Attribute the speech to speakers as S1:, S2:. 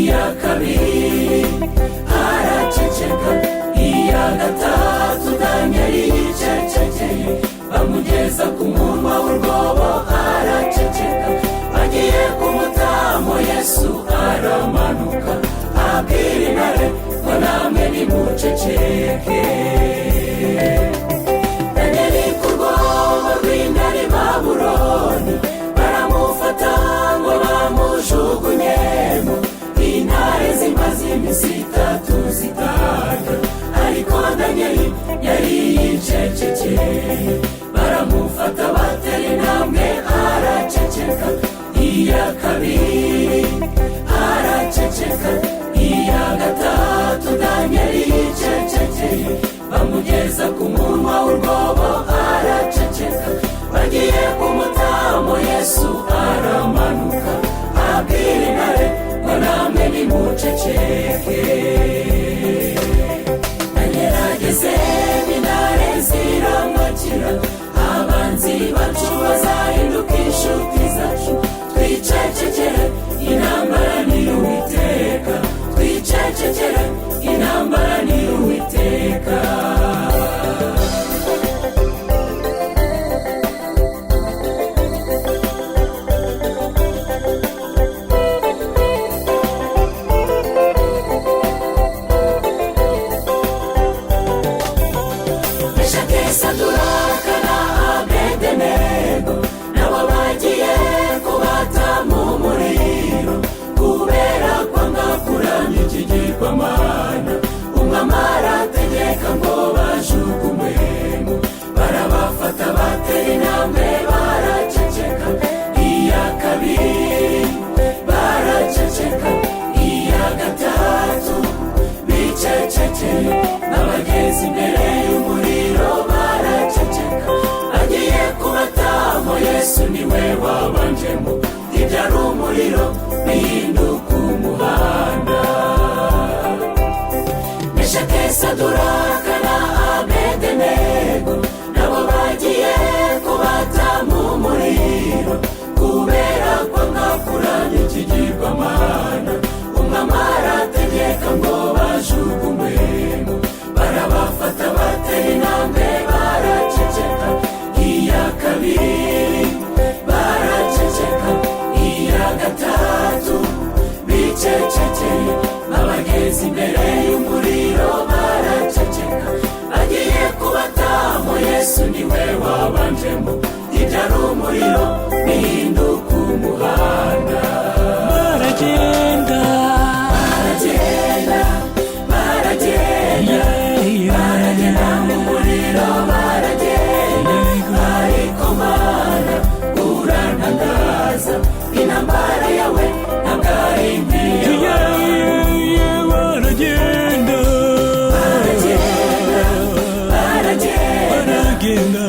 S1: Iya kabiri araceceka. Iya gatatu Danieli yicecekeye, bamugeza ku munwa w'urwobo araceceka. Bagiye kumutamo, Yesu aramanuka, abwira intare ngo: "Namwe nimuceceke." Danieli ku rwobo rw'intare Babuloni, baramufata ngo bamujugunyemo. Intare zimaze iminsi 3 zitarya, ariko Danieli yari yicecekeye. Baramufata, batera intambwe, araceceka. Iya kabiri araceceka. Iya gatatu Danieli yicecekeye, bamugeza ku munwa w'urwobo araceceka. Bagiye kumutamo, Yesu aramanuka, abwira intare ngo: "Namwe nimuceceke." Agerageze, intare ziramwakira. Abanzi bacu bazahinduka inshuti zacu. Twicecekere, intambara ni Uwiteka. Twicecekere, intambara ni Uwiteka. Meshake, Saduraka na Abedenego nabo bagiye kubata mu muriro kubera kwanga kuramya ikigirwamana. Umwami arategeka ngo bajugunywemo. Barabafata, batera intambwe, baraceceka. Iya kabiri baraceceka. Iya gatatu bicecekeye, babageze imbere y'umuriro baraceceka. Agiye kubatamo, Yesu niwe wabanjemo. Ibyari umuriro bihinduka umuhanda. Meshake, Saduraka na Abedenego nabo bagiye kubata mu muriro kubera kwanga kuramya ikigirwamana. Umwami arategeka ngo bajugunywemo. Barabafata, batera intambwe, baraceceka. Iya kabiri baraceceka. Iya gatatu bicecekeye, babageze imbere y'umuriro baraceceka. Agiye kubatamo, Yesu niwe wabanjemo. Ibyari umuriro bihinduka umuhanda.
S2: Baragenda.
S1: Baragenda, baragenda, baragenda mu muriro, baragenda. Ariko Mana, urantangaza, intambara yawe ntabwo ari nk'iy'abantu.
S2: Baragenda.
S1: Baragenda, baragenda.
S2: Baragenda.